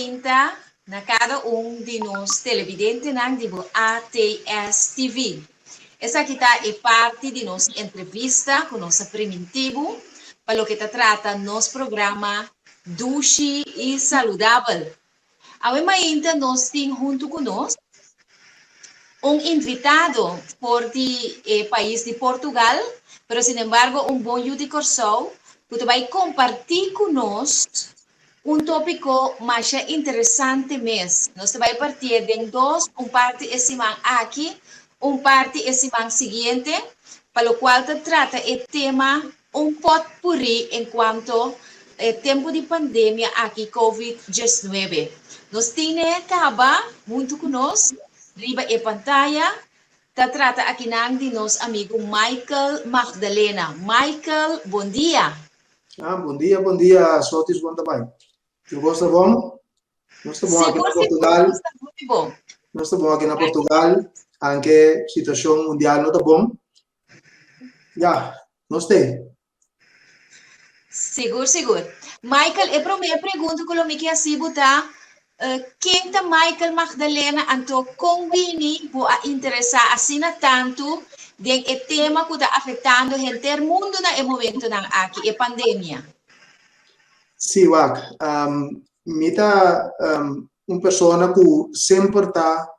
mainta na kada un di nos televidentenan di bo ATS TV. Esaki ta e parti di nos entrevista ku nos a primintí bo pa loke ta trata nos programa Dushi i Saludabel. Awe mainta nos tin huntu ku nos un invitado for di e pais di Portugal, pero sinembargo un bon yu di Kòrsou ku ta bai kompartí ku nos un tópiko masha interesante mes. Nos ta bai partié den dos, un parti e siman aki, un parti e siman siguiente, pa lokual ta trata e tema Un potpurrí en cuanto e tempu di pandemia aki Covid 19. Nos tine caba huntu cu nos riba e pantaya. Ta trata akinan di nos amigu Michael Magdalena. Michael, bon dia. Ah, bon dia, bon dia, Sotis, bon ta bai. Tur cos ta bon? Nos ta bon aki na Sigur, sigur, Portugal. nos ta hopi bon. Nos ta bon aki na Portugal, anke situacion mundial no ta bon. Ya, nos t'ei. Sigur, sigur. Michael, e promé pregunta ku lo mi ke hasi bo ta, ken ta Michael Magdalena anto kon bini bo a interesá asina tantu den e tema ku ta afektando henter mundu na e momentunan aki, e pandemia? Sí, wak, mi ta un persona ku semper ta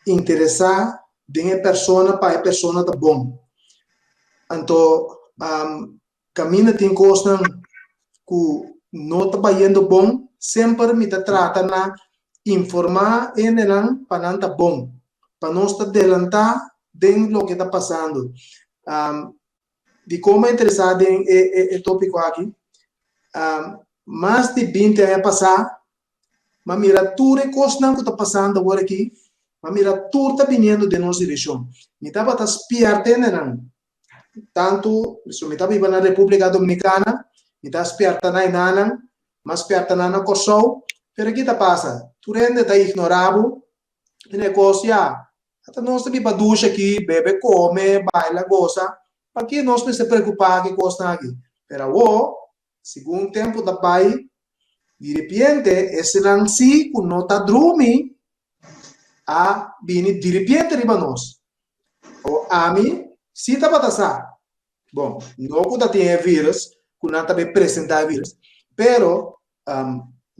interesá den e persona pa e persona ta bon. Anto kaminda tin kosnan ku no ta bayendo bon, semper mi ta trata na informá hendenan pa nan ta bon, pa nos ta delantá den loke ta pasando. Dikon mi a interesá den e tópiko aki? Mas di binti aña pasá M'a mira tur e kosnan ku ta pasando awor aki, m'a mira tur ta biniendo den nos direkshon. Mi tabata spièrta hendenan, tantu, pasobra mi ta biba na Repúblika Dominikana, mi ta spièrta na enanan, m'a spièrta nan na Kòrsou, pero ki ta pasa? Tur hende ta ignorá bo, tene e kos, ya, ata nos ta biba dushi aki, bebe, kome, baila, gosa, paki nos mester preokupá ku e kosnan aki? Pero awor, Segun tempu ta bai, di ripiente esenan si ku no ta drumi a bini di ripiente riba nos. Awor ami si tabata sa, bon, no ku ta tin e virus, ku nan ta bay presenta e virus, pero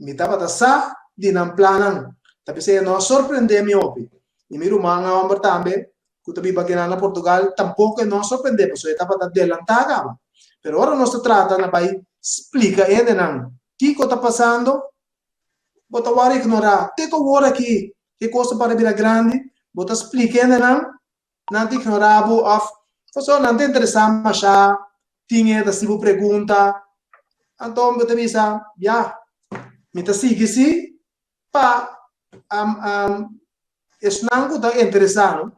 mi tabata sa di nan plannan. Ta p'esei e no a sorprende mi hopi. I mi ruman homber tambe ku ta biba akinan na Portugal tampoko e no a sorprendé pasobra e tabata delantá kaba. Pero ora nos ta trata na bai splika hendenan kiko ta pasando, bo ta wòrdu ignorá. Te ku awor aki e kos ta para bira grandi, bo ta splika hendenan, nan ta ignorá bo òf pasobra nan ta interesá mashá, tin e ta hasi bo pregunta. Anto bo ta bisa, ya, mi ta sigui si pa esnan ku ta interesá no.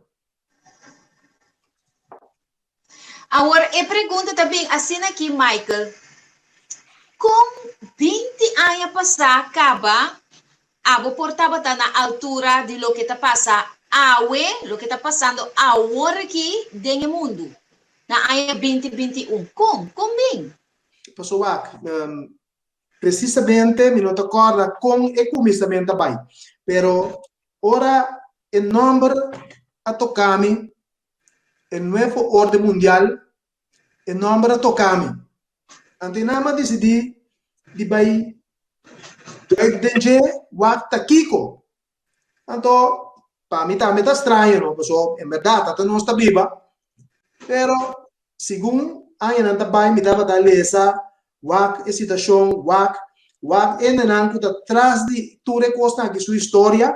Awor e pregunta ta bin asina aki Michael, kon 20 aña pasá kaba abo por tabata na altura di loke ta pasa awe, loke ta pasando awor aki den e mundu, na aña 20 21? Kon? Kon bin? Pasobra wak, Precisamente mi no ta corda con e cuminsament a bay, pero ora e nomber a toca mi, e nuevo orden mundial, e nomber a toca mi. Anto e nan a dicidi di bay duik den dje wak ta kico. Anto pa mi tambe ta straño no, pasobra en berdad ata nos ta biba, pero Segun añanan ta bai mi tabata lesa, wak e situashon, wak, wak hendenan ku ta tras di tur e kosnan aki su historia,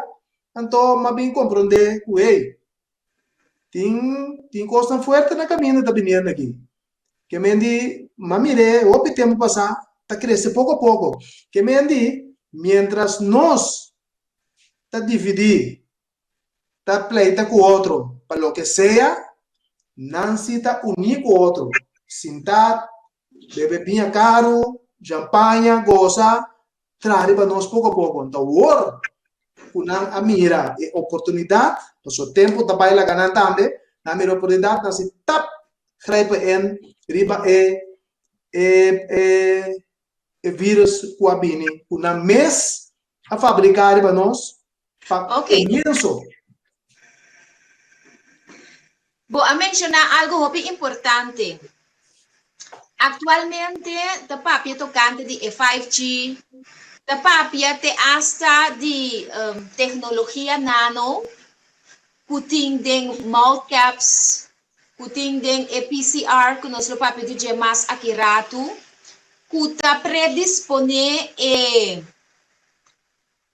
anto m'a bin komprondé ku hey, tin tin kosnan fuerte na kaminda ta biniendo aki. Ke men di m'a mir'é hopi tempu pasá ta krese poko a poko. Ke men di miéntras nos ta dividí ta pleita ku otro pa loke sea, nan si ta uní ku otro, sintá, bebe biña karu, jampaña, gosa, traha riba nos poko a poko. Anto awor ku nan a mira e oportunidat, pasobra tempu ta bai laga nan tambe, nan a mira e oportunidat, nan si tap grijpen in riba e e e e virus ku a bini ku nan mes. a fabriká riba nos pa komienso. Bo a menshoná algu hopi importante. Aktualmente ta papia tokante di e 5G, ta papia te asta di teknologia nano ku tin den mouth caps, ku tin den e PCR ku nos lo papia di dje mas aki ratu, ku ta predisponé e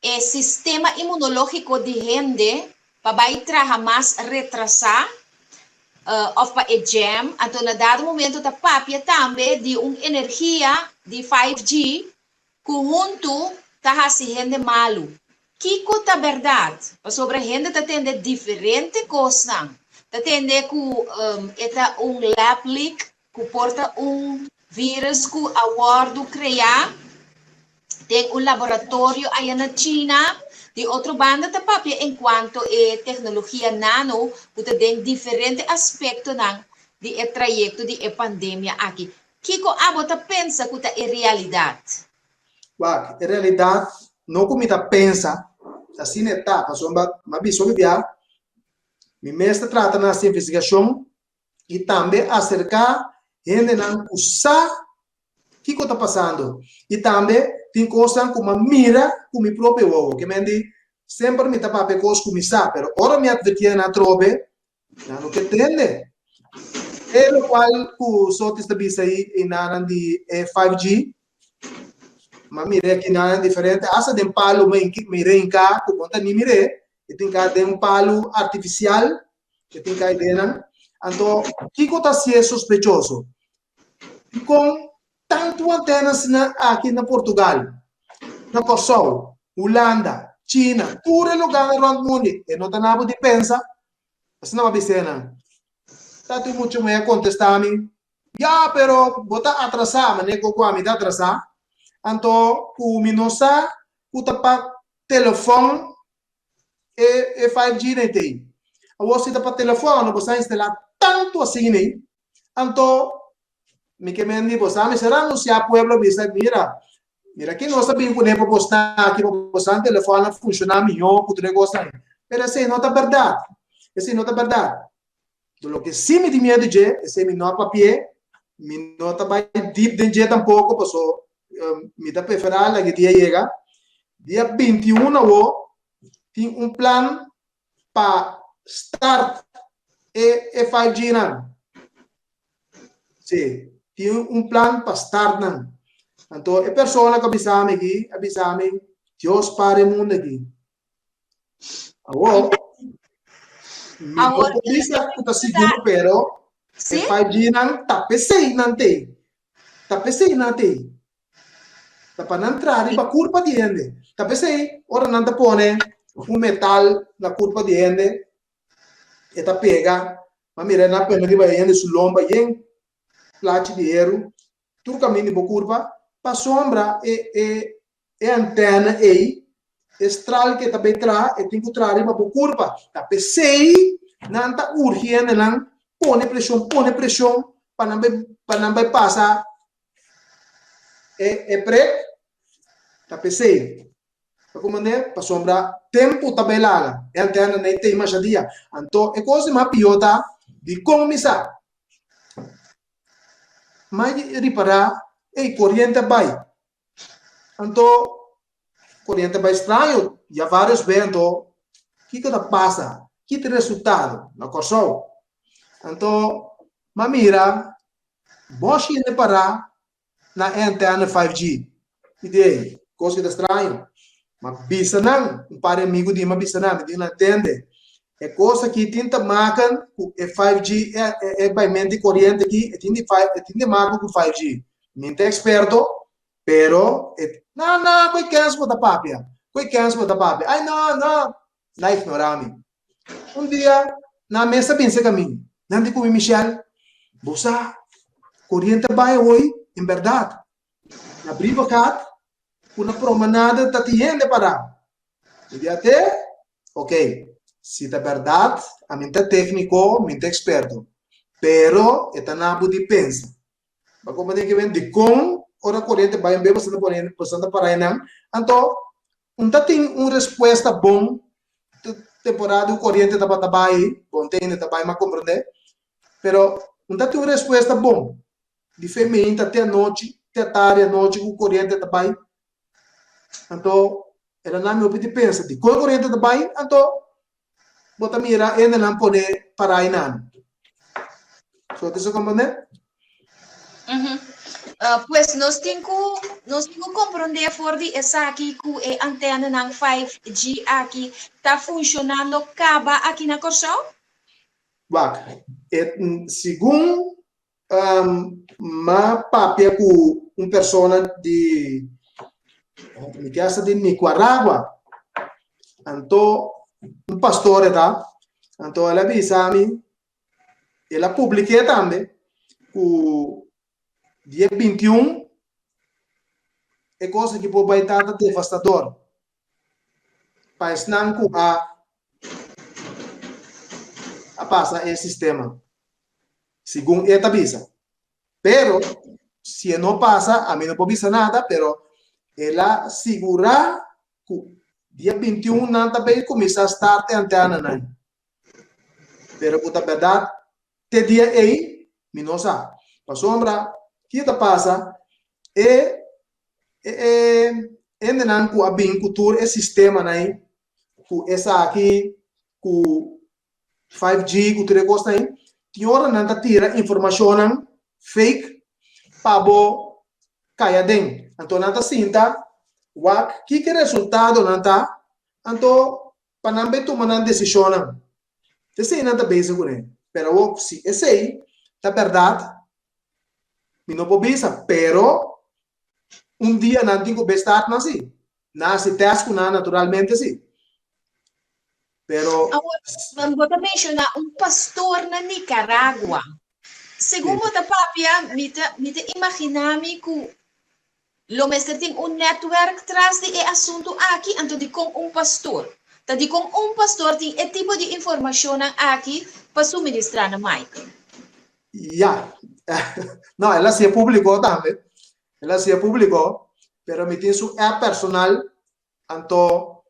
E sistema inmunológiko di hende pa bai traha mas retrasá òf pa e jam, anto na dado momento ta papia tambe di un energia di 5G ku huntu ta hasi hende malu. Kiko ta bèrdat? Pasobra hende ta tende diferente kosnan. Ta tende ku e ta un lab leak ku por ta un vírus ku a wòrdu kreá den un laboratorio aya na China. Di otro banda ta papia enkuanto e teknologia nano ku ta den diferente aspektonan di e trayekto di e pandemia aki. Kiko abo ta pensa ku ta e realidat? Wak, e realidat no ku mi ta pensa, asina e ta, pasobra mi a bisa hopi bia, mi mes ta trata na hasi investigashon i tambe aserká hendenan ku sa kiko ta pasando i tambe tin kosnan ku m'a mira ku mi propio wowo. Ke men di, semper mi ta papia kos ku mi sa, pero ora mi atvertié nan atrobe, nan no ke tende. E lokual ku Sotis ta bisa ei, einanan di e 5G, m'a mir'é kinanan diferente, asta den palu mi renká ku bo no ta ni mir'é, e tin ka den un palu artifisial E tin kai den nan. Anto, kiko ta hasié sospechoso? Dikon tantu antena asina aki na Portugal, na Kòrsou, Hulanda, China, tur e lugánan rònt mundu? E no ta nabo di pensa. Asina bo a bis'é nan. Tatu i mucha muhé a kontestá mi, Ya, pero bo ta atrasá. Manera ku ami ta atrasá. Anto, ku mi no sa ku ta pa telefòn e e 5G nei tei. Awor si ta pa telefono bo sa instalá tantu asina ei, anto mi ke men di bo sa mester anunsiá pueblo bisa mira, mira ke nos ta bin kuné pa bo sta aki pa bo sa telefono a funshoná mihó ku tur e kosnan. Pero esei no ta bèrdat, esei no ta bèrdat. Loke sí mi tin miedu dje, esei mi no a papi'é, mi no ta bai dip den dje tampoko paso mi ta preferá laga e dia yega. Dia 21 awo tin un plan pa start e e 5G nan. Sí, tin un plan pa start nan. Anto e persona ku a bisa mi aki, a bisa mi, Dios para e mundu aki. Awor, mi no por bisa ku ta sigur, pero e 5G nan ta p'esei nan t'ei. Ta p'esei nan t'ei. Ta pa nan traha riba kurpa di hende. Ta p'esei ora nan ta pone un metal na kurpa di hende, e ta pega. Bo a mira nan a pone riba e hende su lomba yen plachi di heru. Tur kaminda di bo kurpa, pasobra e e e antena ei, e stral ke ta bay traha, e tin ku traha riba bo kurpa. Ta p'esei nan ta urgi hendenan pone preshon, pone preshon pa nan bay pa nan bay pasa e e prek. Ta p'esei. Ta komprendé? Pasobra tempu ta bay laga, e antena nei tei masha dia. Anto e kos di mas pió ta dikon mi sa. Mai ripará, ey, koriente a bai. Anto, koriente a bai straño, ya vários be, anto kiko ta pasa? Ki ta e resultado na Kòrsou? Anto, m'a mira bòshi hende pará na e antena 5G. Mi di, ey, kos ki ta straño. M'a bisa nan, un par di amigu di mi a bisa nan, mi di nan, tende, e kos aki tin ta maken ku e 5G, e baimento di koriente aki, e tin di e tin di maken ku 5G. Mi no ta eksperto, pero e, no, no, ku e kens bo ta papia, ku e kens bo ta papia. Ay, no, no, nan a ignorá mi. Un dia, nan mes a bin serka mi, nan di ku mi, Michelle, bo sa, koriente a bai awor, en bèrdat, Na Brievengat ku na promenade ta tin hende pará. Mi di ate, ok, si ta bèrdat, ami ta tékniko, mi ta eksperto, pero e ta na bo di pensa. Bo a komprendé ke men dikon ora koriente bai un bes boso ta pone, boso ta pará einan, anto. Un ta tin un respuesta bon temporada ku koriente tabata bai, bon te hende ta bai m'a komprendé, pero un ta tin un respuesta bon di fe meinta te anochi, te atardi anochi ku koriente ta bai. Anto el a na mi hopi di pensa dikon e koriente ta bai, anto bo ta mira hendenan pone para einan. So te sa komprendé? Pues nos tin ku nos tin ku komprondé for di esaki ku e antenanan 5G aki ta funshonando kaba aki na Kòrsou? Wak, e segun m'a papia ku un persona di mi ke hasta di Nicaragua, anto un pastor e ta, anto el a bisa mi El a publik'é tambe ku dia 21 e kos aki por bai ta devastador pa esnan ku a a pasa e sistema, segun e ta bisa. Pero si e no pasa, ami no por bisa nada, pero el a sigurá ku dia 21 nan ta bay kuminsá start e antenanan. Pero ku ta bèrdat te dia ei, mi no sa. Pasobra, kiko ta pasa? E e e hendenan ku a bin ku tur e sistemanan ei, ku esaki, ku 5G, ku tur e kosnan ei, tin ora nan ta tira informashonnan fake pa bo kai aden. Anto nan ta sinta wak kiko e resultadonan ta, anto pa nan bay tuma nan decisionnan. Esey nan ta bezig cune. Pero awor si esey ta berdad, mi no por bisa, pero un dia nan tin cu bay start nan si. Nan haci test cu nan naturalmente si. Pero Awor, bo ta menciona un pastor na Nicaragua. Segun bo ta papia, mi ta mi ta imagina mi cu Lo mester tin un netwerk tras di e asuntu aki, anto dikon un pastor? Ta dikon un pastor tin e tipo di informashonnan aki pa suministrá na Michael? Ya. No, el a hasié públiko tambe. El a hasié públiko, pero mi tin su app personal, anto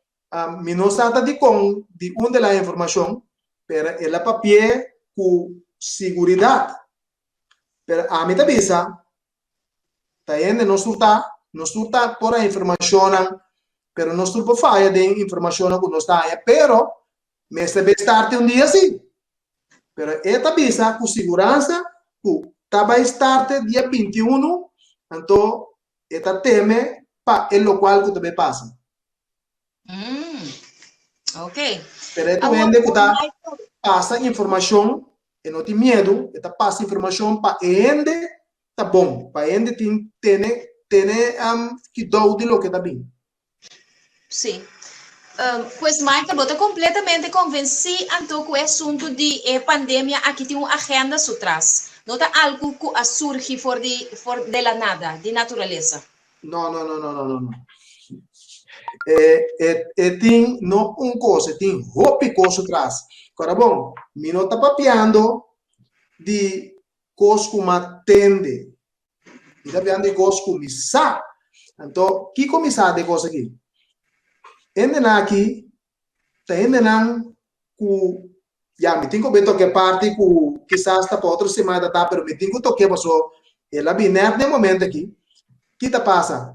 mi no sa ta dikon di unda el a informashon, pero el a papi'é ku siguridat. Pero ami ta bisa Ta hende nos tur ta, nos tur ta por a informacionnan, pero nos tur por faya den informacionnan cu nos ta haña, pero mester bay starte un dia si. Pero e ta bisa cu siguransa cu ta bay starte dia 21, anto e ta teme pa e locual cu ta bay pasa. Ok. Pero e ta un hende cu ta pasa informacion, e no tin miedu, e ta pasa informacion pa e hende ta bon, pa hende tin tene tene kidou di loke ta bin. Sí. Pues Michael, bo ta completamente convencí anto cu e asunto di e pandemia aki tin un agenda su tras. No ta algo cu a surgi for di for de la nada, di naturalesa. No, no, no, no, no, no, no. E, e, e tin no un cos, e tin hopi cos su tras. Cora bon, mi no ta papiando di kos ku m'a tende. Mi ta bian di kos ku mi sa. Anto, kiko mi sa di e kos aki? Hendenan aki ta hendenan ku, ya, mi tin ku bin toka e parti ku kisas ta pa otro siman ta ta, pero mi tin ku tok'é paso el a bin nèt den momento aki. Ki ta pasa?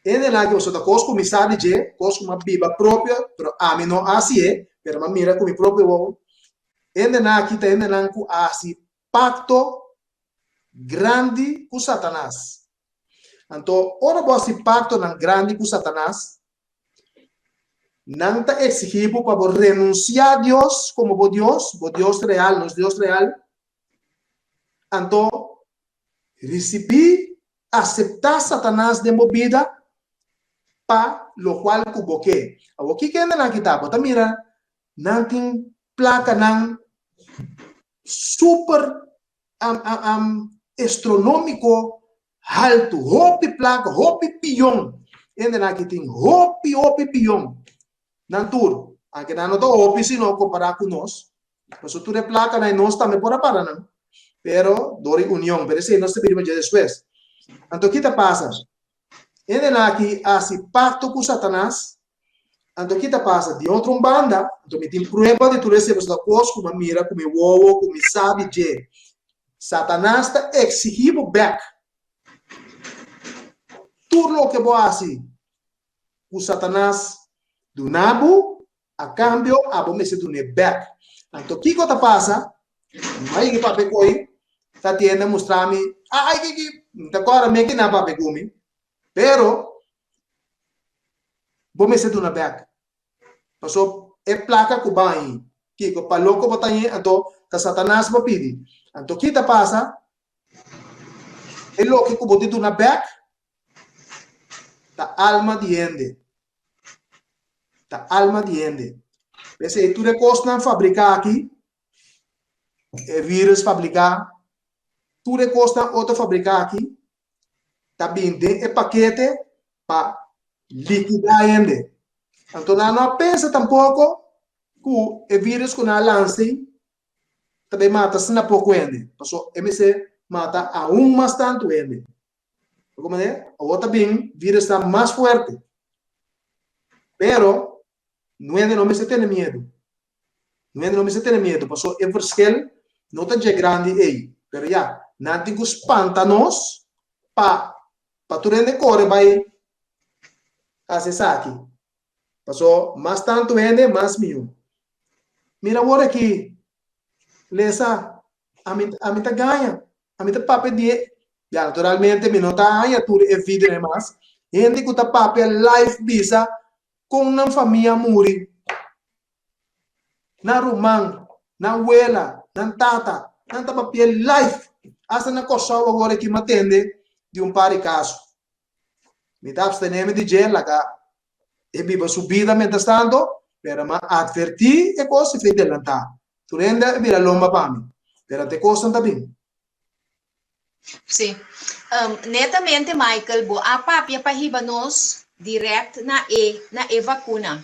Hendenan aki paso ta kos ku mi sa di dje, kos ku m'a biba propio, pero ami no a hasié, pero m'a mira ku mi propio wowo. Hendenan aki ta hendenan ku a hasi pakto grandi ku Satanas. Anto, ora bo hasi paktonan grandi ku Satanas, nan ta eksigí bo pa bo renunsiá Dios komo bo Dios, bo Dios real, nos Dios real. Anto, risibí, aseptá Satanas den bo bida pa lokual ku bo ke. Awor, kiko hendenan aki ta? Bo ta mira Nan tin plakanan super astronomiko haltu, hopi plaka, hopi biyon. Hendenan aki tin hopi, hopi biyon. Nan tur, anke nan no ta hopi sino kompará ku nos, pasobra tur e plakanan ei nos tambe por a para nan, pero dor e union, pero esei nos ta bini pa dje despues. Anto ki ta pasa? Hendenan aki a hasi pakto ku Satanas, anto ki ta pasa? Di otro un banda, anto mi tin prueba di tur esei, pasobra ta kos ku mi a mira ku mi wowo, ku mi sa di dje. Satanas ta eksigí bo bèk tur loke bo hasi ku Satanas duna bo, A kambio abo mester dun'é bèk. Anto kiko ta pasa? Mi a yega papia ku oi, ta tienda mustra mi, Ai ki ki, mi ta kòrda mi a kina papia ku mi, pero bo mester duna bèk. Paso e plaka ku ban ahi, kiko pa loko bo ta ahi, anto ta Satanas bo pidi. Anto ki ta pasa? E loke ku bo tin duna bèk ta alma di hende. Ta alma di hende. P'esei tur e kosnan fabriká aki, e virus fabriká, tur e kosnan otro fabriká aki, ta bin den e pakete pa likidá hende. Anto nan no a pensa tampoko ku e virus ku nan a lansa ei ta bai mata asina poko hende. Pasobra e mester mata aun mas tantu hende. Bo comprende? Awor ta bin virus ta mas fuerte. Pero nuende no mester tene miedu. Nuende no mester tene miedu paso e verschil no ta dje grandi ei. Pero ya, nan tin ku spanta nos pa pa tur hende kore bai hasi esaki. Paso mas tantu hende, mas mihó. Mira awor aki, lesa, ami ami ta gaña, ami ta papia di e, ya naturalmente mi no ta haña tur e videonan mas, hende ku ta papia live bisa kon nan famia a muri, nan ruman, nan wela, nan tata, nan ta papia live, asta na Kòrsou awor aki mi a tende di un par di kaso. Mi ta abstené mi di dje laga e biba su bida mientras tanto, pero mi a advertí e kos i fei delantá. Tur hende a bira lomba pa mi, pero ante kosnan ta bin. Sí. Netamente Michael, bo a papia pa hiba nos direct na e na e vakuna.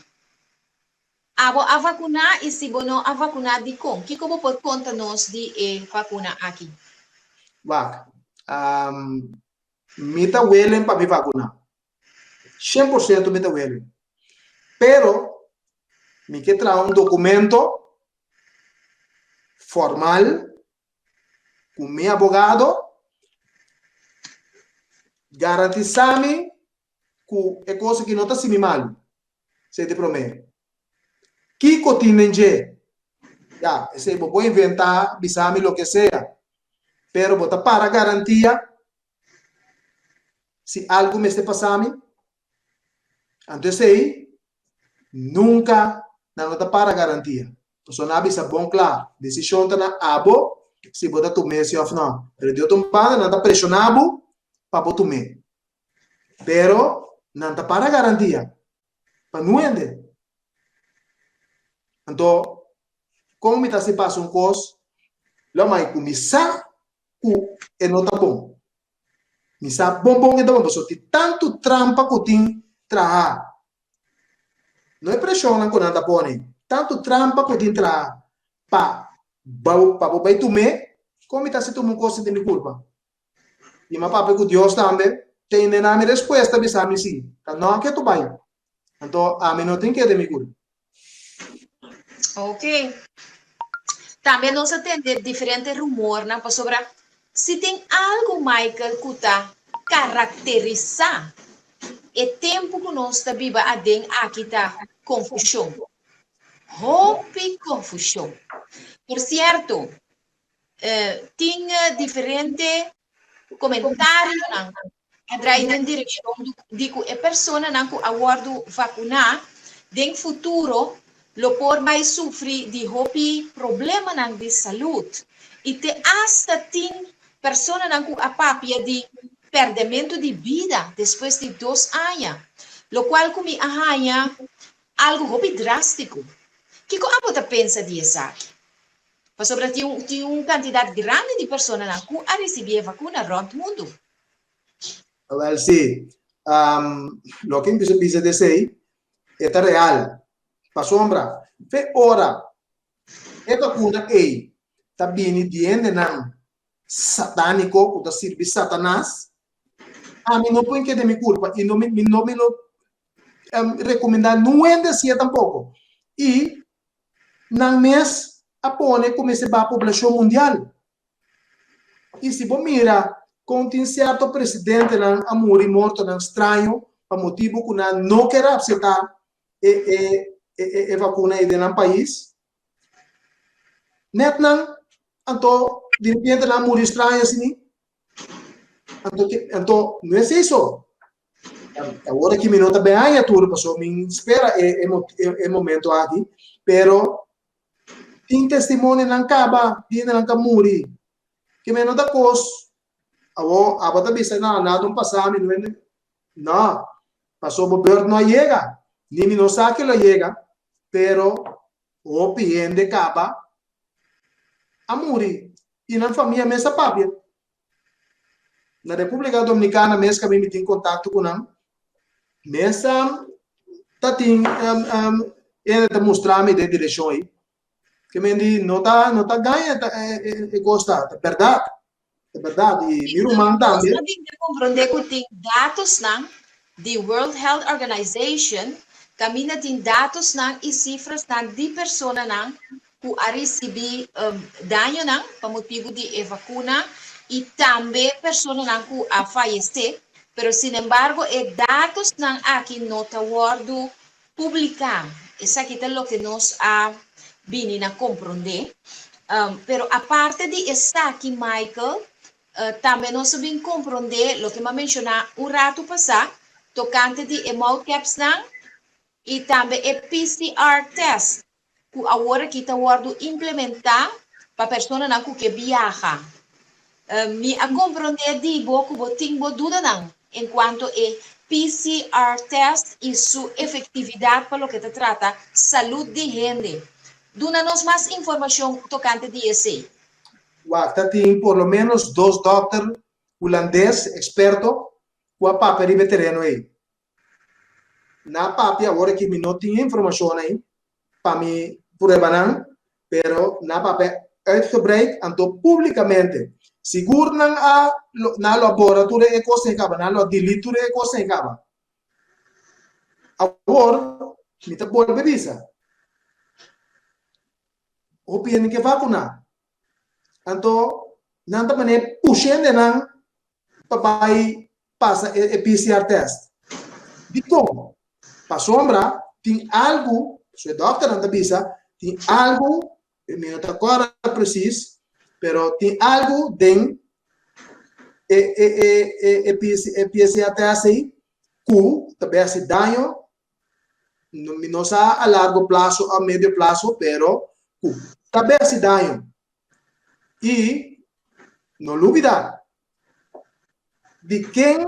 Abo a vakuná i si bo no a vakuná dikon? Kiko bo por konta nos di e vakuna aki? Wak, mi ta welen pa mi vakuná. 100% mi ta welen. Pero mi ke traha un documento formal ku mi abogado garantisa mi ku e kos aki no ta hasi mi malu. Esei ta e promé. Kiko tin den dje? Ya, esei bo por inventá, bisa mi loke sea. Pero bo ta para garantia Si algu mester pasa mi, anto esei nunka nan no ta para garantia. Pasobra nan a bisa bon kla, desishon ta na abo si bo ta tum'é si òf nò. Pero di otro banda nan ta preshoná bo pa bo tum'é. Pero nan ta para garantia pa nuende. Anto kon mi ta hasi pasa un kos lo mai ku mi sa ku e no ta bon. Mi sa bon bon e ta bon pasobra tin tantu trampa ku tin traha. No e preshonnan ku nan ta pone, tantu trampa ku tin traha pa pa bo bai tum'é, kon mi ta hasi tuma un kos den mi kurpa? I mi a papia ku Dios tambe, tende na mi respuesta bisa mi si, ta no ke tu bai. Anto ami no tin ke den mi kurpa. Ok. Tambe nos a tende diferente rumornan pasobra si tin algu, Michael, ku ta karakterisá e tempu ku nos ta biba aden aki ta konfushon. Hopi konfushon. Por sierto, tin diferente komentarionan a drai den direkshon di ku e personanan ku a wòrdu vakuná den futuro lo por bai sufri di hopi problemanan di salud i te asta tin personanan ku a papia di pèrdèmentu di bida despues di dos aña, lokual ku mi a haña algu hopi drástiko. Kiko abo ta pensa di esaki? Pasobra tin un tin un kantidat grandi di personanan ku a risibí e vakuna rònt mundu. Wèl sí. Loke mi bisa bisa di esei e ta real. Pasobra fe ora e vakuna ei ta bini di hendenan satániko ku ta sirbi Satanas. Ami no por keda mi kurpa i no mi mi no mi lo rekomendá nun hende hasié tampoko. I nan mes a pone ku mester baha poblashon mundial. I si bo mira kon tin sierto presidentenan a muri mortonan straño pa motibu ku nan no ker apseptá e e e vakuna ei den nan pais, nèt nan anto di repente nan a muri straño asini. Anto anto no esei so. Awor aki mi no ta bin haña tur pasobra mi spera e e momento aki, pero tin testimonionan kaba di hendenan ka muri. Ke men no ta kos awor abo ta bisa no nada no pasa mi no no pasobra bo beurt no a yega ni mi no sa ke lo yega pero hopi hende kaba a muri i nan famia mes a papia. Na República Dominicana mes kaminda mi tin kontakto ku nan, mes ta tin hende ta mustra mi den direkshon ei. Ke men di no ta no ta gaña e kos ta, ta bèrdat, ta bèrdat. I mi ruman tambe. Nos a bin ta komprondé ku tin datosnan di World Health Organization kaminda tin datosnan i sifrasnan di personanan ku a risibí dañonan pa motibu di e vakuna i tambe personanan ku a fayesé, pero sinembargo e datosnan aki no ta wòrdu publiká. Esaki ta loke nos a bini na komprondé. Pero aparte di esaki Michael, tambe nos a bin komprondé loke mi a menshoná un ratu pasá tokante di e mouthcapsnan i tambe e PCR test ku awor aki ta wòrdu implementá pa personanan ku ke biaha. Mi a komprondé di bo ku bo tin bo dudanan en kuanto e PCR test i su efektividat pa loke ta trata salud di hende. Duna nos mas informashon tokante di esei. Wak, ta tin por lo ménos dos dòkter hulandes eksperto ku a papia riba e tereno ei. Na papia awor aki mi no tin e informacion ei pa mi prueba nan, pero na papia uitgebreid anto publicamente. Sigur nan a nan lo a bora tur e cos ei caba, nan lo a delete tur e cos ei caba. Awor mi ta bolbe bisa, hopi hende ke vacuna, anto nan ta mane pushende nan pa bai pasa e PCR test. Dikon? Pasobra tin algu, su e dòkternan ta bisa, tin algu, mi no ta kòrda presis, pero tin algu den e e e e e PCR test ei ku ta bai hasi daño, mi no sa a largo plaso o a medio plaso, pero ku ta bai hasi daño. I no lubida, di ken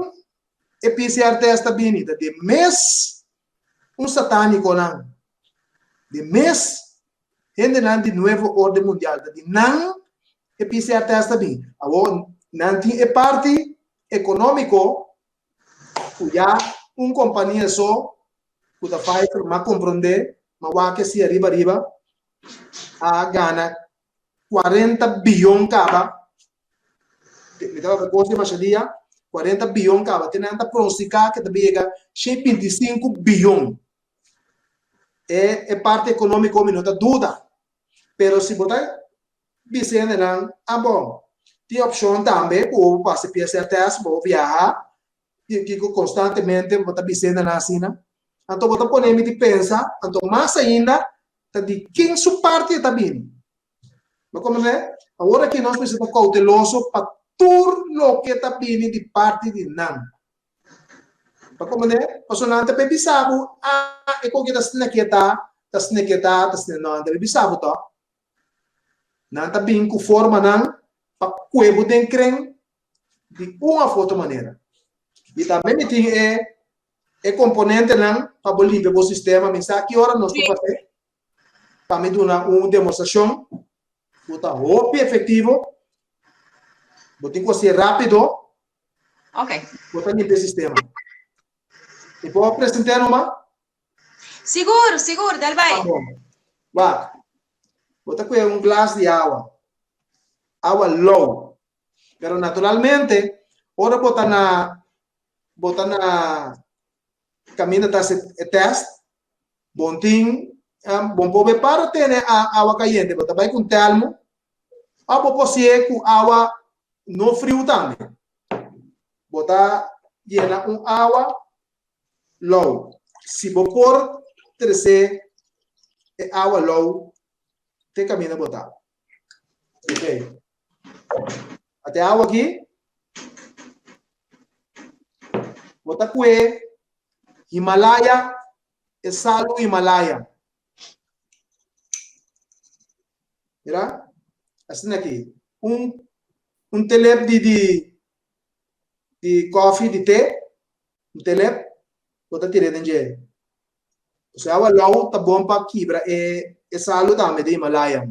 e PCR test ta bini? Ta di mes un satánikonan, di mes hendenan di Nuevo Orden Mundial, ta di nan e PCR test ta bini. Awor, nan tin e parti ekonómiko ku ya un kompania so ku ta Pfizer, m'a komprondé, m'a wak esei ariba ariba, a gana 40 biyon kaba, mi tabata kos di masha dia, 40 biyon kaba, te nan ta pronostika ke ta bin yega 125 biyon. E, e parti ekonómiko mi no ta duda, pero si bo ta bisa hendenan, ah bon, tin opshon tambe ku bo pasa PCR test, bo viaha, Kiko konstantemente bo ta bisende nan asina? Anto bo ta pone mi di pensa, anto mas ainda ta di ken su parti e ta bini. Bo komprende? Awor aki nos mester ta kouteloso pa tur loke ta bini di parti di nan. Bo komprende? Pasobra nan ta be bisa bo, ah, e koke ta sneketa, ta sneketa, ta sne. No, nan ta be bisa bo tòg. Nan ta bin ku formanan pa kue bo den kren di un of otro manera. I tambe mi tin e e komponentenan pa bo limpia bo sistema. Mi sa ki ora nos por pas'é pa mi duna un demostrashon ku ta hopi efektivo. Bo tin ku hasié rápido. Okay. Bo ta limpia e sistema. Mi por present'é numa? Sigur, sigur, dal bai. Ah, bon. Wak, bo ta kue un glas di awa, awa lou. Pero naturalmente, ora bo ta na. bo ta na kaminda ta hasi e tèst, bon tin bon por be para tene awa kayente, bo ta bai ku un tèlmo òf bo por hasié ku awa no friu tambe. Bo ta yena un awa lou. Si bo por trese e awa lou te kaminda bo ta. Ok. Ate awa aki. Bo ta kue Himalaya, e salu Himalaya. Mira, asina aki. Un, un telep di, di, di koffie, di te, un telep, bo ta tira den dje. Osea awa lou ta bon pa kibra e, e salu tambe di Himalaya.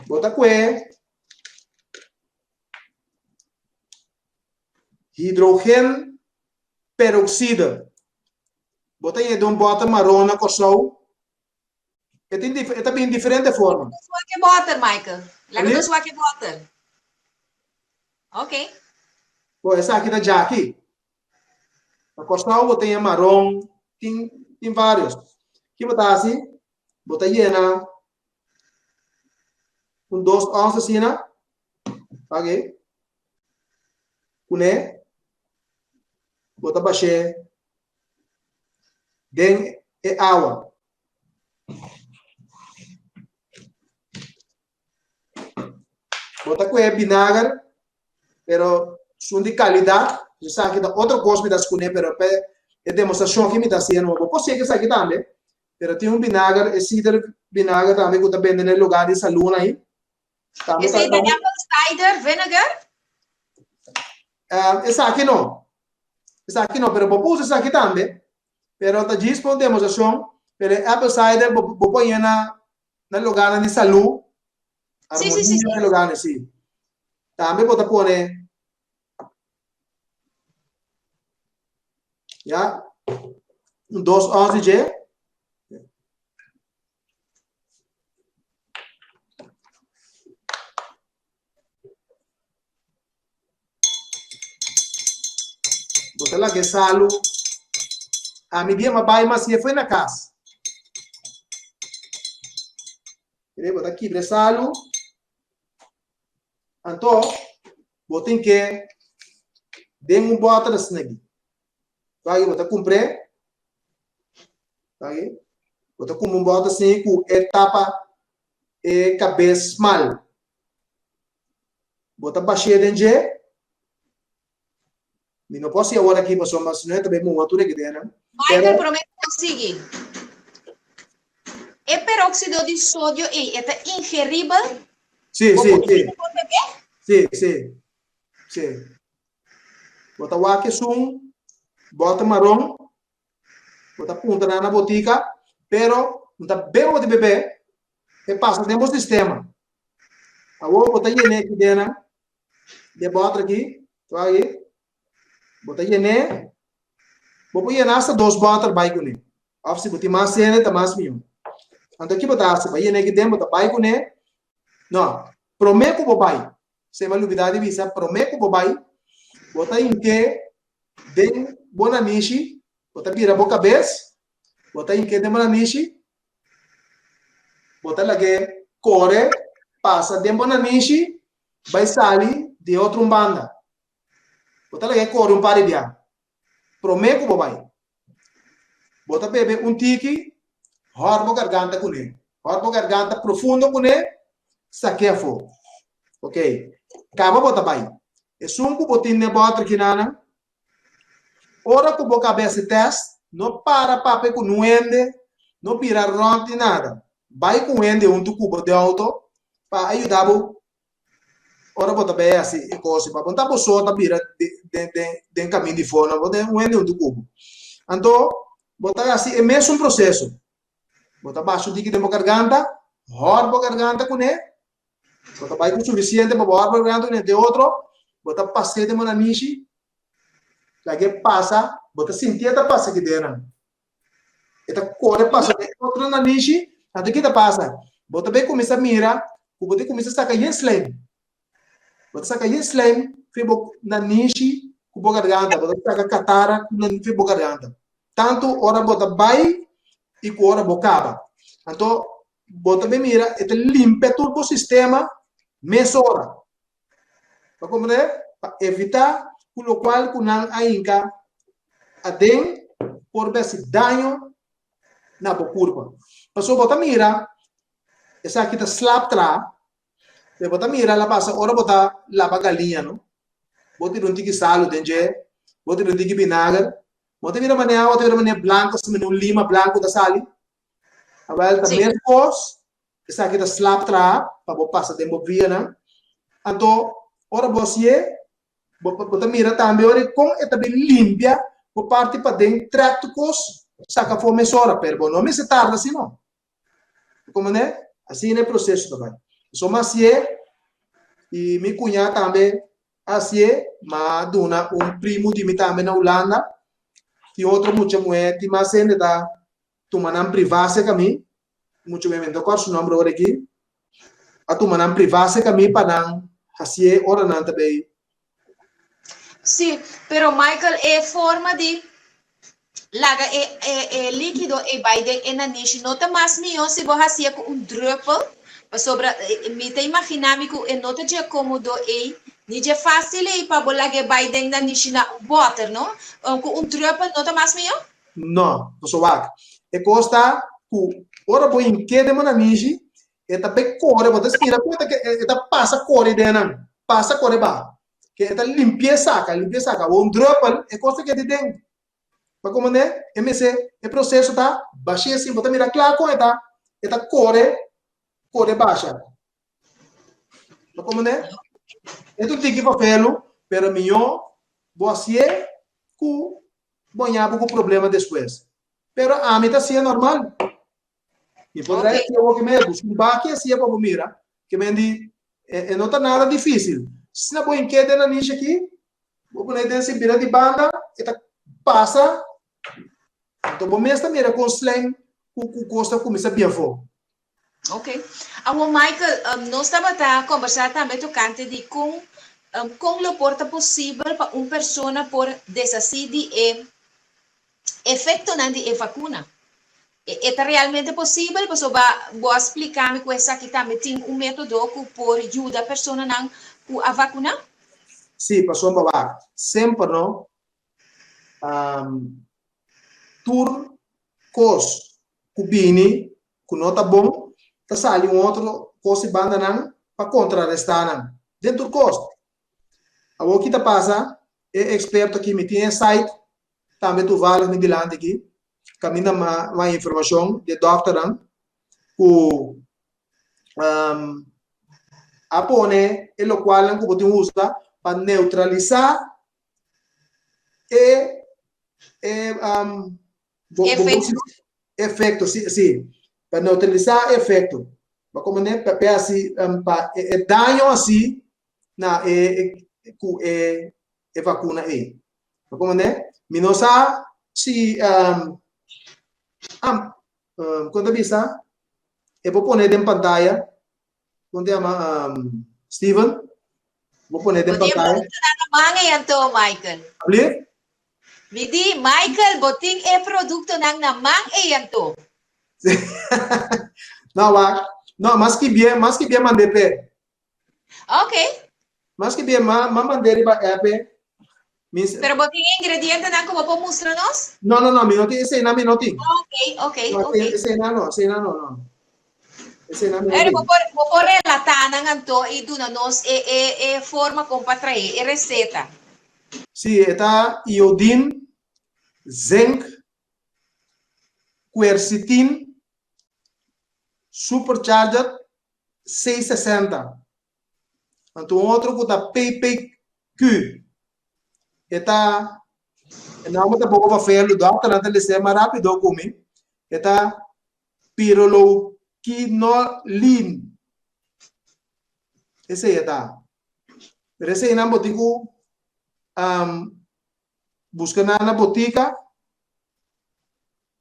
Bo ta kue hidrogen peroxide. Bo ta yega un bòter maron na Kòrsou. E tin e ta bin diferente forma. Nos wak e bòter, Michael. Laga nos wak e bòter. Ok. Bo, esaki ta djaki. Na Kòrsou bo tin e maron, tin tin vários. Ki bo ta hasi? Bo ta yena un dos ons asina, ok, kuné, bo ta bash'é den e awa. Bo ta kohe binager, pero sun di kalidat. Esaki ta otro kos mi ta skune, pero pa e demostrashon ki mi ta hasiendo. Bo por seki esaki tambe, pero tin un binager, e cider binager tambe ku ta bende na e lugar di salon ahi. Tambe ta Esei ta apple cider vinegar? Esaki no. Esaki no, pero bo por usa esaki tambe. Pero ta djis pa un demostrashon, pero e apple cider bo bo por haña na na lugarnan di salú. Sí, sí, sí, sí. Na lugarnan, sí. Tambe bo ta pone ya un dos ons di dje. Bo ta laga e salu. Ami dia m'a bai mas e foi na kas. Mire, bo ta kibra e salu. Anto, bo tin ke den un bòter asina aki. Aki bo ta kumpr'é. Aki, bo ta kumpra un bòter asina ku e tapa e kabes smal. Bo ta bash'é den dje. Mi no por hasi awor aki pasobra si no e ta bay muha tur e kidenan. Michael, promé ku bo sigui, e peróxido di sodio ei e ta ingeribel? Sí, Bo sí, por sí. por bebé? Sí, sí, sí. Bo ta wak esun bòter maron, bo ta puntra nan na botika, pero no ta bebe bo ta bebé, e pasa den bo sistema. Awor bo ta yené ki denan, de bòter aki, wak aki, bo ta yené, bo por yena asta dos bòter bai kuné. Òf si bo tin mas hende ta mas mihó. Anto ki bo ta hasi? Bo yené ki den, bo ta bai kuné. No, promé ku bo bai, se mi a lubidá di bisa, promé ku bo bai, bo ta hink'é den bo nanishi, bo ta bira bo kabes, bo ta hink'é den bo nanishi, Bo ta lag'é kore pasa den bo nanishi bai sali di e otro un banda. Bo ta lag'é kore un par di bia promé ku bo bai. Bo ta bebe un tiki, hòr bo garganta kuné. Hòr bo garganta profundo kuné, sak'é afó. Okey, kaba bo ta bai. Esun ku bo tin den bòter kinanan, Ora ku bo kaba hasi tèst, no para papia ku nun hende, no bira rònt ni nada. Bai ku un hende huntu ku bo den outo pa a yuda bo ora bo ta bai hasi e kos. Pa bo no ta bo so ta bira den kamin di forma, bo tin un hende huntu ku bo. Anto bo ta hasi e mesun proseso. Bo ta basha un tiki den bo garganta, hòr bo garganta kuné, Bo ta bai ku sufisiente pa bo hòr bo garganta kuné. Den otro, bo ta pas'é den bo nanishi, Lag'é pasa, bo ta sintié ta pasa ki denan. E ta kore pasa den otro nanishi, anto ki ta pasa? Bo ta bay kuminsá mira ku bo ta kuminsá saka yen slijm. Bo ta saka yen slijm fi bo nanishi. ku bo garganta, bo ta saka katara ku nan fi bo garganta. Tantu ora bo ta bai i ku ora bo kaba. Anto bo ta bin mira e ta limpia tur bo sistema mesora. Pa komprende? Pa evitá ku lokual ku nan a hinka aden por besi daño na bo kurpa. Pasobra bo ta mira esaki ta slap traha, pero bo ta mira la pasa ora bo ta laba galiña no, bo tira un tiki salu den dje, bo tira un tiki binager, bo ta mira manera awa ta bira manera blanku asina manera un lima blanku ta sali. Awel ta meskos esaki ta slap traha pa bo pasa den bo vianan. Anto ora bo hasié Bo bo ta mira tambe ora kon e ta bin limpia bo parti paden trèk tur kos saka afó mesora pero bo no mester tarda asina no. Bo komprendé? Asina e proseso ta bai. So mi hasié i mi kuñá tambe a hasié, mi a duna un primu di mi tambe na Hulanda, tin otro mucha muhé tin mas hende ta tuma nan privá serka mi, mucha muhé mi no ta kòrda su nòmber ora aki, a tuma nan privá serka mi pa nan hasié ora nan ta bay. Sí, pero Michael e forma di laga e e e líkido ei bai den e nanishi no ta mas mihó si bo hasié ku un drùpel? Pasobra mi ta imaginá mi ku e no ta dje kómodo ei ni dje fásil ei pa bo lag'é bai den nanishi na un bòter, no? Ku un drùpel no ta mas mihó? No, pasobra wak, e kos ta ku ora bo hink'é den bo nanishi, e ta bai kore, bo ta spira ku e ta pasa kore den nan, pasa kore baha. Ke e ta limpi'é saka, limpi'é saka. Awor un drùpel, e kos ta keda den. Bo komprendé? E mester, e proseso ta bash'é asin, bo ta mira kla kon e ta, e ta kore, kore basha. Bo komprendé? E ta un tiki fafelu, pero mihó bo hasié ku Bo ña bo ku problema despues. Pero ami ta hacié normal. Mi por trae hacié awor ke me busca un baki hacié pa bo mira. Ke men di e no ta nada difícil. Sina bo hink'é den nanishi aki, bo pone den sin bira di banda, e ta pasa. Anto bo mes ta mira kon slijm ku ku kos ta kuminsá bin afó. Ok. Awor Michael, um, nos tabata conversa tambe tocante di con, um, con lo por ta posibel pa un persona por deshaci di e efectonan di e vacuna. E, e ta realmente posibel? Pasobra bo a splica mi cu esaki tambe tin un metodo cu por yuda personanan cu a vacuna? Sí, pasobra wak, semper no, um, tur kos ku bini ku no ta bon, ta sali un otro kos di banda nan pa kontrarestá nan. Den tur kos. Awor ki ta pasa, e eksperto aki, mi tin e site tambe toevallig mi dilanti aki, kaminda mi a haña informashon di e dòkternan ku a pone e lokualnan ku bo tin usa pa neutralisá e e Efecto. Efecto, si, si. Pa neutralisá e efecto. Pa como ne, pa pe así, pa e, e daño así na e, e ku e, e vacuna ei. Pa como ne, mi no sa si um, am, um, kon ta bisa, e por pone den pantaya Kon te yama um, Steven? Bo pone den Bo tin pantaya. productonan na man ei anto, Michael. Ablief? Mi di, Michael, bo tin e productonan na man ei anto. No, wak. No, mas ki bien, mas ki bien mand'é p'e. Ok. Mas ki bien, ma, ma mand'é riba app e. Mi, Pero bo tin e ingredientenan ku bo por mustra nos? No, no, no, mi no tin, eseinan mi no tin. Ok, ok, No, ok. eseinan no, eseinan no, no. Eseinan mi no Pero tin. bo por, bo por relatá nan anto i duna nos e, e, e forma kon pa traé, e reseta. Sí, e ta iodin, zinc, quercetin, supercharger, 660. Anto un otro ku ta PPQ. E ta e nòmber ta poko pa felu, dòkternan ta les'é mas rápido ku mi. E ta pyrroloquinoline. Esei e ta. Pero eseinan bo tin ku um, buska nan na botika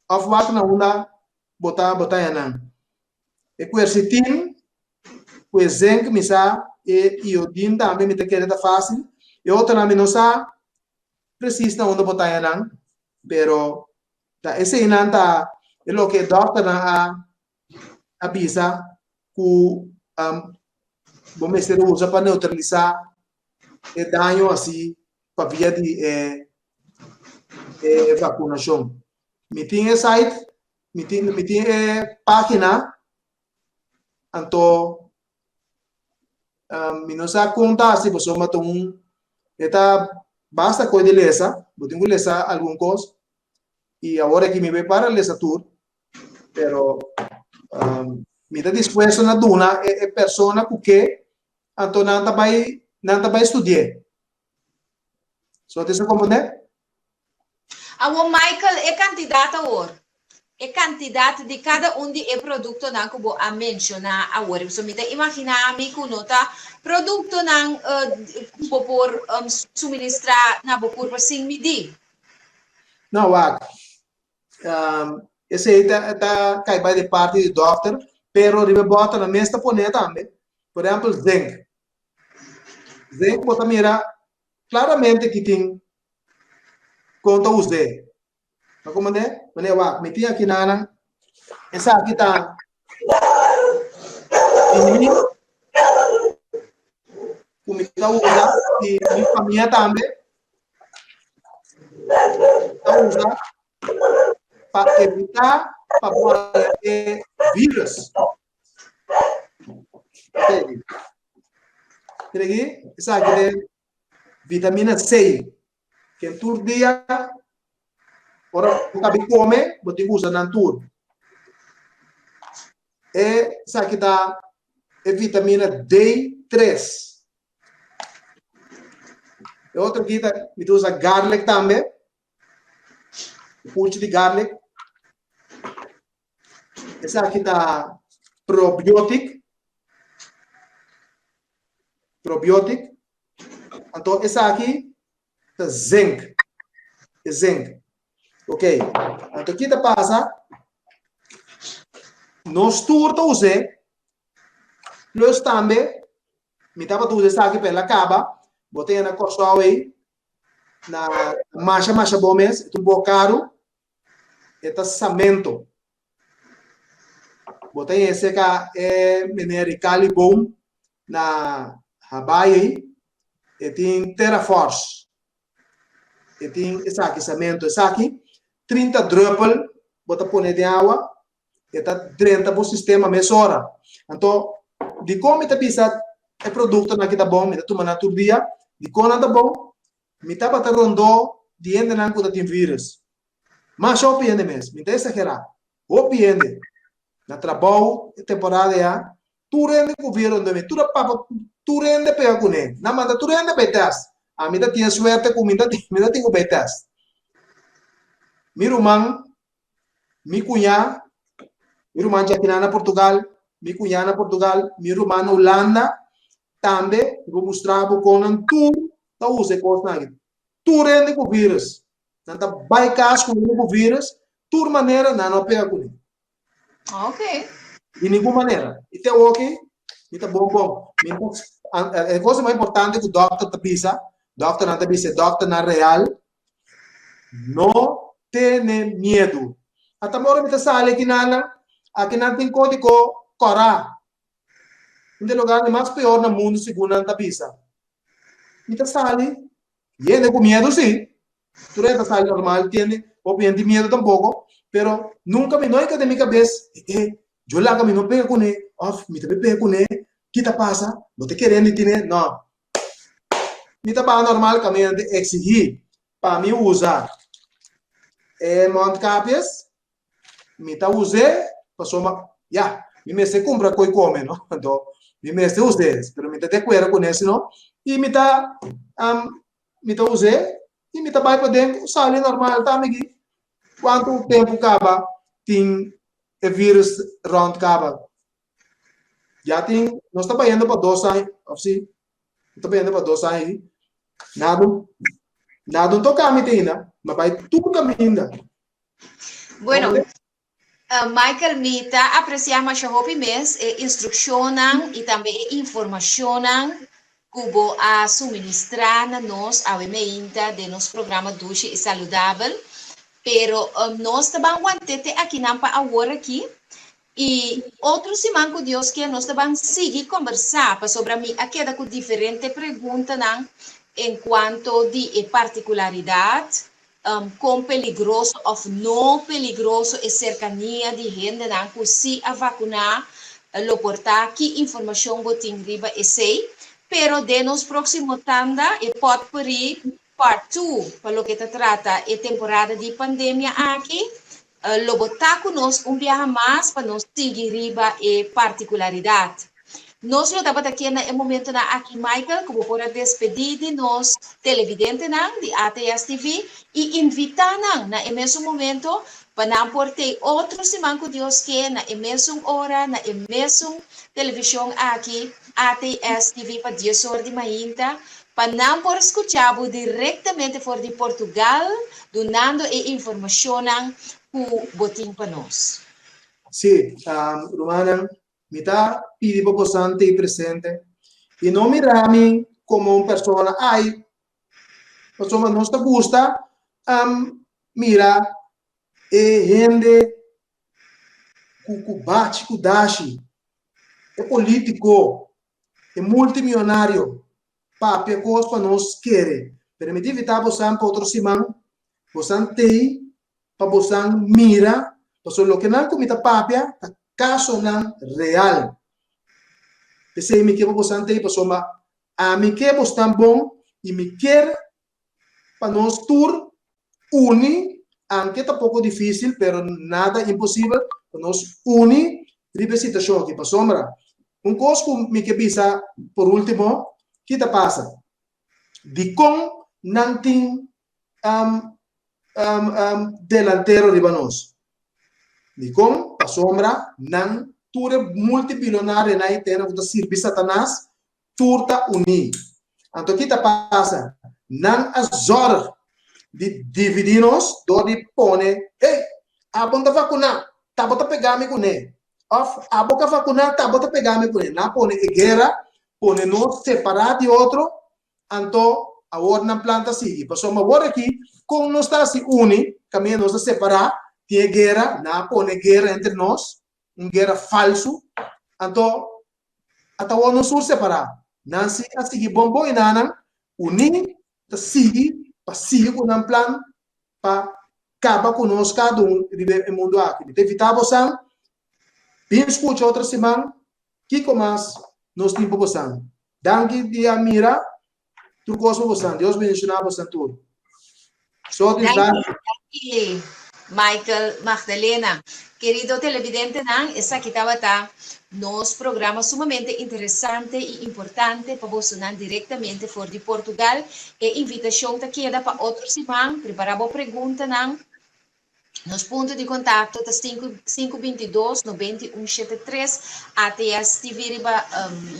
òf wak na unda bo ta bo ta haña nan. E quercetin ku e zinc mi sa, e iodin tambe mi ta kere ta fásil. E otronan mi no sa. presis na unda bo ta haña nan, pero ta eseinan ta e loke e dòkternan a a bisa ku bo mester usa pa neutralisá e daño así pa via di e e vakunashon. Mi tin e site, mi tin mi tin e página, anto mi no sa kon ta hasi pasobra ta un e ta basta kos di lesa, bo tin ku lesa algun kos i awor aki mi bai para lesa tur. Pero mi ta dispuesto na duna e persona ku ke, anto nan ta bai nan ta bai studi'é. So ta esei komprendé? Awor Michael, e kantidat awor, e kantidat di kada un di e produktonan ku bo a menshoná awor, pasobra mi ta imaginá mi ku no ta produktonan ku bo por suministrá na bo kurpa sin midí. No, wak, Esei ta ta kai bai di parti di dòkter, pero riba e bòter nan mes ta pone tambe. Por ehèmpel zinc. Zinc bo ta mira klaramente ki tin kon ta us'é. Ta komprendé? Manera wak, mi tin aki nan, esaki ta di mi ku mi ta usa i mi famia tambe ta usa pa evitá pa bo haña e virus. Mira aki, esaki ta vitamina C. Ken tur dia ora bo ta bin kome bo tin ku usa nan tur. Esaki ta e vitamina D3. E otro aki ta mi ta usa garlic tambe, puchi di garlic. Esaki ta probiotic, probiotic. Anto esaki ta zinc, e zinc. Ok, anto ki ta pasa? Nos tur ta us'é, plus tambe mi tabata usa esaki pa el a kaba, bo ta yena Kòrsou ei, na masha masha bon mes, e ta un bok karu, e ta samento. Bo ta yese ka e meneer Ricali Boom na Habaai ei, e tin Terraforce. E tin esaki samento. Esaki 30 druppel bo ta pone den awa, e ta drenta bo sistema mesora. Anto, dikon mi ta bisa e produktonan aki ta bon, mi ta tuma nan tur dia, dikon nan ta bon? Mi tabata rondó di hendenan ku ta tin vírùs. Masha hopi hende mes, mi ta esagerá, hopi hende. Na trabou e temporada ya, tur hende ku vírùs rondó mi, tur a papa, tur hende pega kuné. Nan manda tur hende bai tèst. Ami ta tin e suerte ku mi ta mi ta tin ku bai tèst. Mi ruman, mi kuñá, mi ruman djakinan na Portugal, mi kuñá na Portugal, mi ruman na Hulanda, Tambe mi por mustra bo kon nan tur ta usa e kosnan aki. Tur hende ku virus, nan ta bai kas ku hende ku virus, tur manera nan no a pega kuné. Ok. Di ningun manera. I te awoki mi ta bon bon. Mi ta, e kos mas importante ku dòkter ta bisa, dòkternan ta bisa, e dòkternan real, no tene miedu. Ata ora mi ta sali akinan, akinan tin kódigo kòrá. Un di e lugarnan mas peor na mundu segun nan ta bisa. Mi ta sali yende ku miedu si, tur hende ta sali normal tiende, hopi hende tin miedu tampoko, pero nunka mi no a den mi kabes, e yo laga mi no pega kuné òf mi ta bai pega kuné, ki ta pasa, bo ta kere hende tine, no. Mi ta baha normal kaminda nan ta eksigí pa mi usa e mondkapjes, Mi ta us'é pasobra, ya, mi mester kumpra koi kome, no? Anto, mi mester us'é, pero mi ta di akuerdo kuné si no. I mi ta, mi ta us'é i mi ta bai paden, sali normal tambe aki. Kuantu tempu kaba tin e virus rònt kaba? Ya tin, nos ta bayendo pa dos aña, òf si? Nos ta bayendo pa dos aña aki. Nada, nada no toka mi te ainda, mi a bai tur kaminda. Bueno, Michael, mi ta apreciá masha hopi mes e instruccionnan y tambe e informacionnan. ku bo a suministrá na nos awe meinta den nos programa Dushi i Saludabel. Pero nos ta ban want'é te akinan pa awor aki i otro siman ku Dios ke nos ta ban sigui kombersá pasobra mi a keda ku diferente preguntanan en kuanto di e partikularidat, kon peligroso òf no peligroso e serkania di hendenan ku si a vakuná lo por ta, ki informashon bo tin riba esei. Pero den nos próksimo tanda e pòtpuri Part two, pa loke ta trata e temporada di pandemia aki, lo bo ta ku nos un biaha mas pa nos sigui riba e partikularidat. Nos lo tabata kier na e momentonan aki, Michael, ku bo por a despedí di nos televidentenan di ATS TV i invitá nan na e mesun momento pa nan por tei otro siman ku Dios ke na e mesun ora, na e mesun televishon aki, ATS TV pa dies or di mainta, Pa nan por skucha bo direktamente for di Portugal dunando e informashonnan ku bo tin pa nos. Sí, rumannan, mi ta pidi pa bosan tei presente i no mira mi komo un persona, ai, pasobra nos ta gusta mira e hende ku ku bachi ku dashi, e politiko, E multimionario papia kos pa nos kere, pero mi ta invitá bosan pa otro siman, bosan tei pa bosan mira, pasobra loke nan ku mi ta papia ta kasonan real. P'esei mi ke pa bosan tei pasobra ami ke bosnan bon i mi kier pa nos tur uni, anke ta poko difísil, pero nada imposibel, pa nos uni riba e situashon aki. Pasobra un kos ku mi ke bisa por último, ki ta pasa? Dikon nan tin delantero riba nos? Dikon? Pasobra nan tur e multibilionarionan ei tene ku ta sirbi Satanas Tur ta uní. Anto ki ta pasa? Nan a zòrg di dividí nos dor di pone, Ey, abo no ta vakuná, ta bo ta pegá mi kuné. Òf, Abo ka vakuná, ta bo ta pegá mi kuné. Nan a pone e guera, pone nos separá di otro, anto awor nan plan ta sigui. Pasobra awor aki, kon nos ta hasi uni, kaminda nos ta separá, tin e guera, nan a pone guera entre nos, un guera falsu, anto Ata awor nos tur separá. Nan si a sigui bon bon i nanan uní ta sigui pa sigui ku nan plan pa kaba ku nos kada un riba e mundu aki. Mi ta invitá bosan bin skucha otro siman kiko mas nos tin pa bosan. Danki di a mira Tur kos pa bosan. Dios bendiciona bosan tur. Sotis danki. Danki Michael Magdalena. Kerido televidentenan, esaki tabata nos programa sumamente interesante i importante pa bosonan direktamente for di Portugal. E invitashon ta keda pa otro siman. Prepara bo preguntanan. Nos punto di kontakto ta sinku sinku bintidos nobenta i un shete tres. ATS TV riba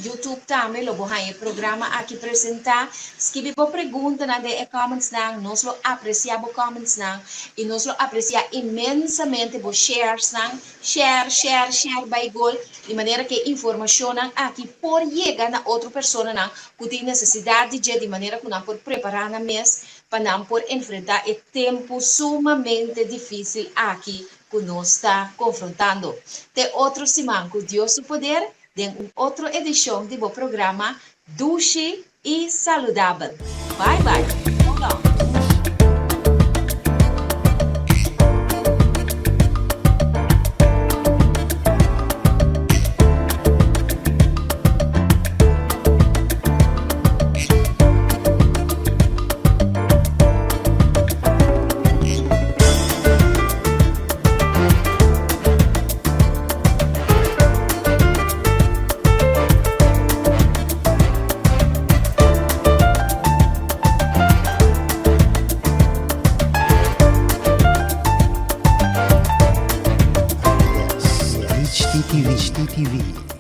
YouTube tambe lo bo haña e programa aki presentá. Skibi bo preguntanan den e commentsnan, nos lo apresiá bo commentsnan i nos lo apresiá inmensamente bo sharesnan. Share, share, share bai gol di manera ku e informashonnan aki por yega na otro personanan ku tin nesesidat di dje di manera ku nan por prepará nan mes pa nan por enfrentá e tempu sumamente difísil aki ku nos ta konfrontando. Te otro siman ku Dios su poder den un otro edishon di bo programa Dushi i Saludabel. Bai bai! So long! HTTV.